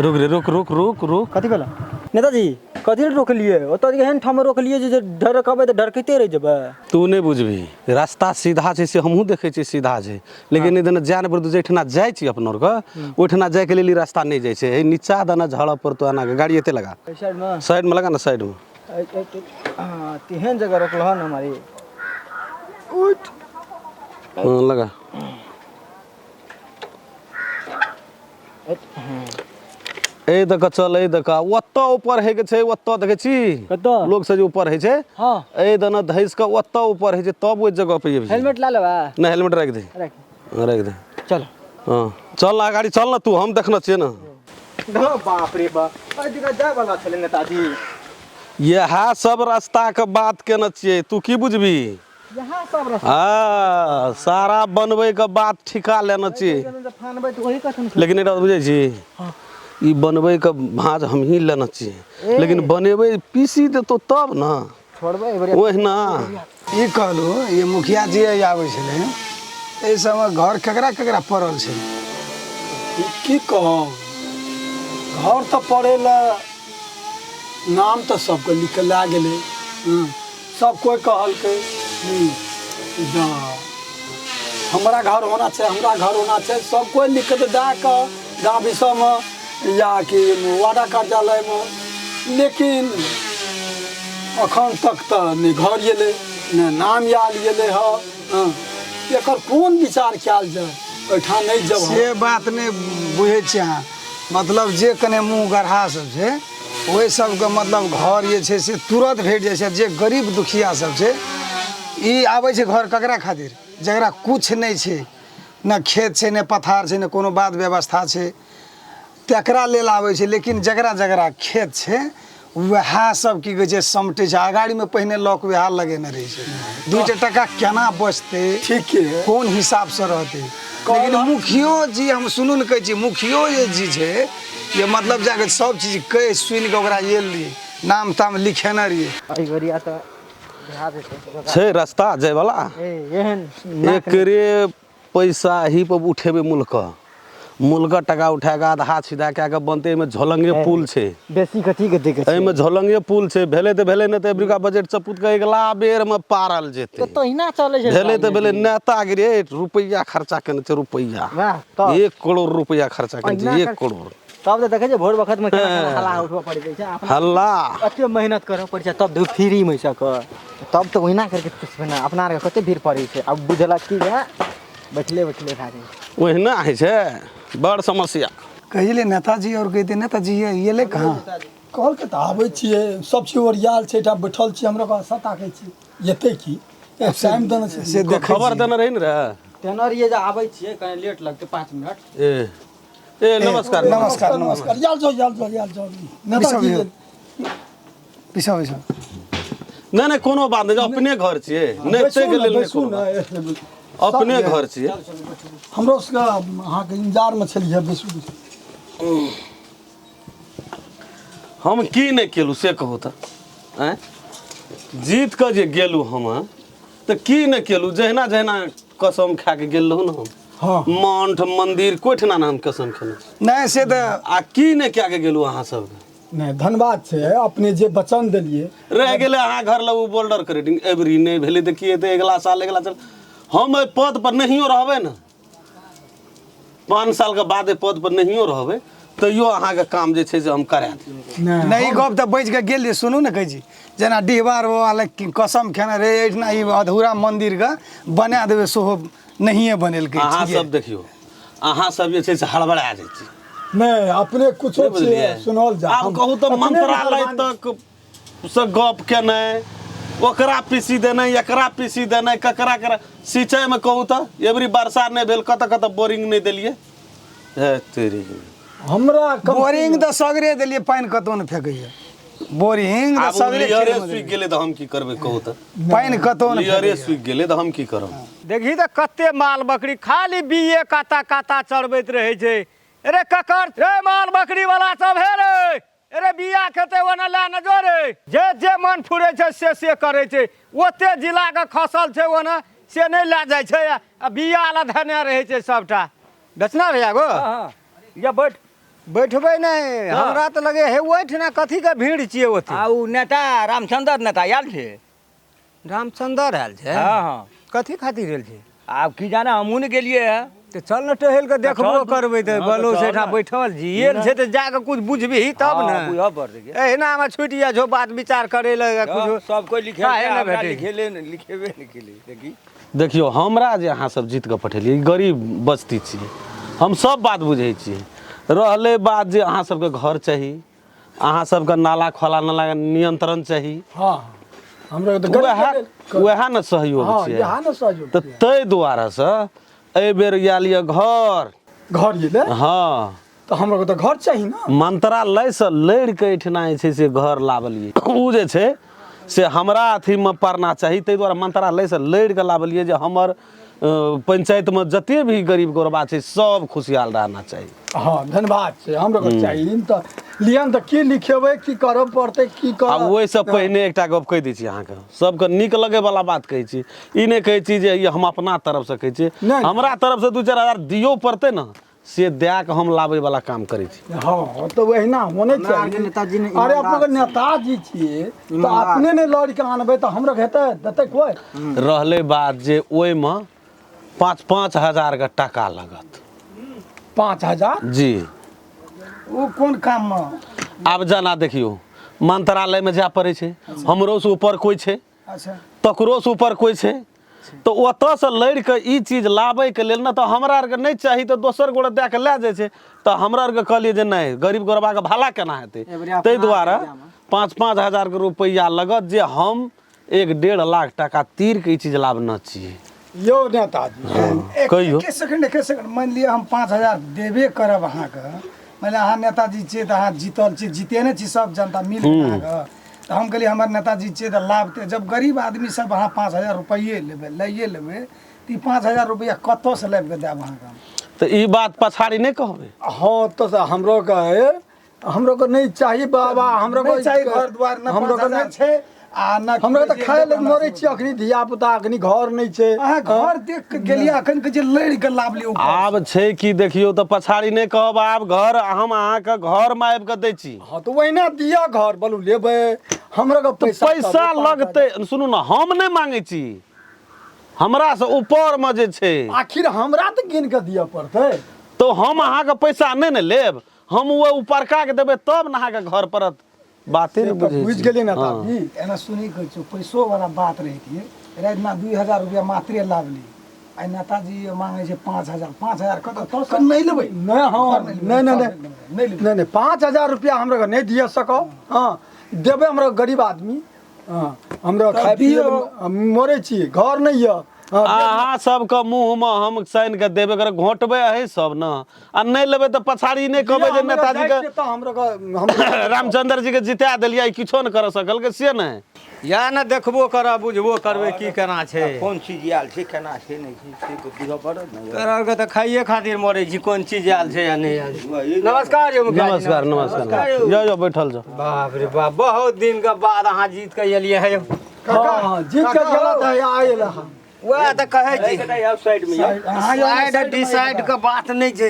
रुक रे रुक रुक रुक रुक कथी भेल नेताजी कथी लए रोकलियै ओतऽ एहन ठाम रोकलियै जे डरकबै तऽ डरकिते रहि जेबै तू नहि बुझबही रास्ता सीधा छै से हमहूँ देखै छियै सीधा छै लेकिन एहि दने जाए नहि पड़तौ जाहिठिना जाइ छी अपना आरके ओहिठिना जाइके लेल ई रास्ता नहि जाइ छै एहि नीचा दने झड़ऽ पड़तौ एना कऽ गाड़ी एते लगा एहि साइडमे साइडमे लगा ने साइडमे तेहन जगह रोकलह हन हमारी हँ लगा ए दऽ कऽ चल ए दऽ कऽ ओतऽ ऊपर होइ के छै ओतऽ देखै छी कतऽ? लोक सब जे ऊपर होइ छै हँ ए दने धसि कऽ ओतऽ ऊपर होइ छै तब ओहि जगह पर एबही हेलमेट ला लेबा नहि हेलमेट राखि दे राख हँ, राखि दे चल हँ चल ना गाड़ी चल ना तू हम देखने छियै ने बाप रे बाप एहि जगह जाय वाला छलै नेताजी इएह सब रास्ताके बात केने छियै तू की बुझबी यहाँ सब रास्ता हँ सारा बनबैके बात ठिका लेने छी फानबै तऽ ओही कथन लेकिन एकटा बुझै छी ई बनबैके भाँज हमही लेने छियै लेकिन बनेबै पीसी देतौ तब ने छोड़बै एहि ओहिना ई कहलहुँ ई मुखिया जी आबै छलै एहि सबमे घर केकरा केकरा पड़ल छै की कहब घर तऽ पड़े लए नाम तऽ सबके लिख कऽ लए गेलै हँ सब कोइ कहलकै जे हमरा घर होना छै हमरा घर होना छै सब कोइ लिख कऽ तऽ दए कऽ गाँव विषयमे या कि वार्डा कार्यालयमे लेकिन अखन तक तऽ नहि घर गेलै नहि नाम आयल गेलै हँ हँ एकर कोन विचार कयल जाय एहिठाम नहि जब से बात नहि बुझै छियै अहाँ मतलब जे कने मुँह गढ़ा सब छै ओहि सबके मतलब घर जे छै से तुरन्त भेट जाइ छै जे गरीब दुखिया सब छै ई आबै छै घर ककरा खातिर जकरा किछु नहि छै ने खेत छै ने पथार छै ने कोनो बात व्यवस्था छै तकरा लेल आबै छै लेकिन जकरा जकरा खेत छै वएह सब की कहै छै समटै छै अगाड़ीमे पहिने लॉक वएह लगेने रहै छै दूटा टाका केना बचतै ठीके कोन हिसाबसँ रहतै लेकिन मुखियो जी हम सुनू ने कहै छी मुखियो जे जी छै जे मतलब जाके सब चीज कहि सुनि कऽ ओकरा आयल रहियै नाम ताम लिखेने रहियै एहि बेरिया तऽ भए जेतै छै रास्ता जायवला ए एहन एकरे पैसा ही पर उठेबै मुल्क मुल्क टका उठा कऽ आधा छिधा कए कऽ बनतै एहिमे झोलंगे पुल छै बेसी कथी के दै के छै एहिमे झोलंगे पुल छै भेलै तऽ भेलै नहि तऽ अमेरिका बजट चपूत कऽ अगिला बेरमे पारल जेतै तऽ तहिना चलै छै भेलै तऽ भेलै नेतागिरी रुपैआ खर्चा केने छै रुपैआ वाह तब 1 करोड़ रुपैआ खर्चा केने छै अहिना 1 करोड़ तब तऽ देखै छै भोर वखत मे केना केना हल्ला उठबऽ पड़ै छै अपना हल्ला एते मेहनत करऽ पड़ै छै तब धूप फ्रीमे सके तब तऽ ओहिना करके अपना आरके कते भीड़ पड़ै छै आब बुझलक की जे बैठले बैठले भए जाइ छै ओहिना होइ छै बड़ समस्या कहिले नेताजी आओर कहिते नेताजी ये एलै कहाँ कहलकै तऽ आबै छियै सब चीज ओरियाल छै एहिठाम बैठल छियै हमरो आशा ताकै छी एतै की टाइम देने छै से देखै खबर देने रही ने रे तेना रहियै जे आबै छियै कनि लेट लगतै 5 मिनट ए ए नमस्कार नमस्कार नमस्कार आयल जाउ आयल जाउ आयल जाउ नेताजी पिसा पिसा नहि नहि कोनो बात नहि अपने घर छियै नहि बैसू ताहिके ने, लेल नहि बैसू कोनो ने बात। अपने घर छियै हमरो सबके अहाँके इंतजारमे छलियै बैसू बैसू हम की नहि केलहुँ से कहू तऽ आँय जीत कऽ जे गेलहुँ हम तऽ की नहि केलहुँ जहिना जहिना कसम खा कऽ गेल रहूँ ने हम मठ मंदिर कोइठिना ने हम कसम खेने छी नहि से तऽ आ की नहि कए कऽ गेलहुँ अहाँ सबके नहि धन्यवाद छै अपने जे वचन देलियै रहि गेलै अहाँ घर लग ओ बोल्डर क्रेडिंग एवरी नहि भेलै तऽ की हेतै अगिला साल अगिला साल हम एहि पद पर नहियो रहबै ने 5 सालके बाद एहि पद पर नहियो रहबै तैयो अहाँके काम जे छै से हम करा देब नहि ई गप तऽ बचि कऽ गेल रहियै सुनू ने कहै छी जेना डिहबार बाबा लग कसम खेने रहे एहिठिना ई अधूरा मन्दिरके बना देबै सेहो नहिए बनेलकै अहाँ ठीके। सब देखियौ अहाँ सब जे छै से हड़बड़ा जाइ छी नहि अपने कुछो नहि बुझलियै छै सुनल जा आब कहू तऽ अपने मंत्रालय मेहरबानी- तक से गप केनाइ ओकरा पीसी देनाइ एकरा पीसी देनाइ ककरा करा सिंचाइमे कहू तऽ एबरी वर्षा नहि भेल कतऽ कतऽ बोरिंग नहि देलियै हे तेरी हमरा कम बोरिंग तऽ सगरे देलियै पानि कतौ नहि फेकैया बोरिंग तऽ आब ओ सगरे लियरे खेतमे सूखि देलियै। गेलै तऽ हम की करबै कहू तऽ पानि कतौ नहि लियरे फेकैया सूखि गेलै तऽ हम की करब देखही तऽ कते माल बकरी खाली बीए काता काता चढ़बैत रहै छै अरे ककर रे माल बकरी वाला सब हे रे अरे बिया खेतै ओना लए ने जो रे जे जे मन फुरै छै से से करै छै ओते जिलाके खसल छै ओना से नहि लए जाइ छै आ बिया लए धने रहै छै सबटा बेचना भैया गो या बैठ बैठबै नहि, हमरा तऽ लगे हे ओहिठिना कथीके भीड़ छियै ओते। आ उ नेता रामचंद्र नेता आयल छै। रामचंद्र आयल छै? हँ हँ। कथी खातिर आयल छै? आब की जाने, हमहूँ ने गेलियै हँ। तऽ चल ने टहल कऽ देखबो चल। करबै तऽ हँ, तऽ बलो चल सेठा ने। बैठल छी, आयल छै तऽ जाकऽ कुछ बुझबिही तब हँ, ने। बुझऽ पड़तै के। एहिना मे छुटि जाइ छौ बात विचार करै लए कुछो। सब कोइ लिखे काहे ने हमरा भेटै छै? लिखेले नहि, लिखेबे नहि केलै देखी। देखियौ, हमरा जे अहाँ सब जीत कऽ पठेलियै, ई गरीब बस्ती छियै, हम सब बात बुझै छियै। रहलै बात जे अहाँ सबके घर चाही, अहाँ सबके नाला खोला नाला नियंत्रण चाही। हँ, हमरा तऽ गरीब वएह के लेल- वएह ने सहयोग हँ, छियै। इएह ने सहयोग तऽ छियै। ताहि दुआरेसँ एहि बेर आयल यऽ घर। घर एलै? हँ। तऽ हमरा तऽ घर चाही ने। मंत्रालयसँ लड़ि कऽ एहिठिना जे छै से घर लाबलियै, ओ जे छै से हमरा अथीमे पड़ना चाही, ताहि दुआरे मंत्रालयसँ लड़ि कऽ लाबलियै जे हमर पंचायतमे जते भी गरीब गोरबा छै सब खुशहाल रहना चाही। हँ, धन्यवाद छै। हमरा के चाही तऽ लियन, तऽ की लिखेबै, की करऽ पड़तै, की आ कर? ओहिसँ पहिने एकटा गप कहि दै छी अहाँके, सबके नीक लगैवला बात कहै छी, ई नहि कहै छी जे ई हम अपना तरफसँ कहै छी। नहि। हमरा तरफसँ 2-4 हजार दियौ पड़तै ने, से दए कऽ हम लाबैवला काम करै छी। हँ, तऽ ओहिना होने हमरा आरके चाही। नेताजी ने अरे, ईमानदार अपने छै। नेताजी छियै तऽ ईमानदार। अपने ने लड़ि कऽ आनबै तऽ हमरा हेतै, देतै कोइ? रहलै बात जे ओहिमे 5-5 हजारके टाका लागत। 5,000? जी। ओ कोन काममे? आब जेना देखियौ, मंत्रालयमे जाय पड़ै छै, हमरोसँ ऊपर कोइ छै, अच्छा, तकरोसँ ऊपर कोइ छै, तऽ ओतऽसँ लड़ि कऽ ई चीज लाबैके लेल ने, तऽ हमरा आरके नहि चाही तऽ दोसर गोटे दए कऽ लए जाइ छै, तऽ हमरा आरके कहलियै जे नहि, गरीब गोरबाके भला केना हेतै? एबरी अपना ताहि दुआरे एरियामे। 5-5 हजारके रुपैआ लगत, जे हम 1-1.5 लाख टाका तीर के ई चीज लाबना छियै। यौ नेताजी। कहियौ। एक सेकंड, एक सेकंड। मानि लिअ हम 5,000 देबे करब अहाँके, मानि लिअ अहाँ नेताजी छियै तऽ अहाँ जीतल छियै, जीतेने छी सब जनता मिल कऽ अहाँके, तऽ हम कहलियै हमर नेताजी छियै तऽ लाभते। जब गरीब आदमी सब अहाँ 5,000 रुपैए लेबै, लैए लेबै, तऽ ई 5,000 रुपैआ कतऽसँ लाबि कऽ देब अहाँके हम? तऽ ई बात पछाड़ी नहि कहबै। हँ, तऽ से हमरो के हमरो के नहि चाही बाबा, हमरो नहि के चाही घर दुआर ने, हमरो पाँच के हजार नहि छै आ न की हमरो कहै तऽ छै, खाय लए हमरा मरै छी अखनी, धिया पुता अखनी घर नहि छै। अहाँ घर देख के गेलियै, अखन कहै छै लड़ि के लाबलियै ऊपर। आब छै कि देखियौ, तऽ पछाड़ी नहि कहब। आब घर हम अहाँके घरमे आबि कऽ दै छी। हँ, तऽ ओहिना दिअ घर, बोलू लेबै हमरो के तऽ पैसा पैसा लगतै। सुनू ने, हम नहि मांगै छी, हमरासँ ऊपरमे जे छै। आखिर हमरा तऽ गिन कऽ दिअ पड़तै। तऽ हम अहाँके पैसा नहि ने लेब, हम ओ उपरका के देबै तब ने अहाँके घर पड़त। बाते नहि से तऽ बुझै बुझि छी। गेलियै हँ। नेताजी। एना सुनी कहै छियौ, पैसो वाला बात रहितियै, रातिमे 2,000 रुपया मात्रे लाबली, आइ नेताजी मांगै छै 5,000। 5,000 कतऽ? नहि लेबै। नहि, हँ, नहि नहि नहि। नहि लेबै। नहि नहि, 5,000 रुपया हमरा के नहि दिअ सकब। हँ, देबै हमरा गरीब आदमी, हँ, हमरा खाय पियै लए मरै छी, घर नहि यऽ। हँ, अहाँ सबके मुँहमे हम साइन के देबे कर, घोटबै अही सब ने, आ नहि लेबै तऽ पछाड़ी नहि कहबै जे हमरा नेताजी जाइ के छियै तऽ हमरा के हम रामचंद्र जी के जिता देलियै, किछो नहि कर सकल के से नहि। इएह ने देखबो करब, बुझबो करबै की केना छै। कोन चीज आयल छै, केना छै, नहि छै, से बुझऽ पड़त ने। तोरा आरके तऽ खाइए खातिर मरै छी, कोन चीज आयल छै या नहि आयल छै। नमस्कार यौ मुखिया जी। नमस्कार, नमस्कार। यौ यौ, बैठल जाउ। बाप रे बाप, बहुत दिन के बाद अहाँ जीत के एलियै है यौ। हँ हँ, जीत के गलत है आयल अहाँ। वएह तऽ कहै छी। साइड में साइड डिसाइड के बात नहि छै।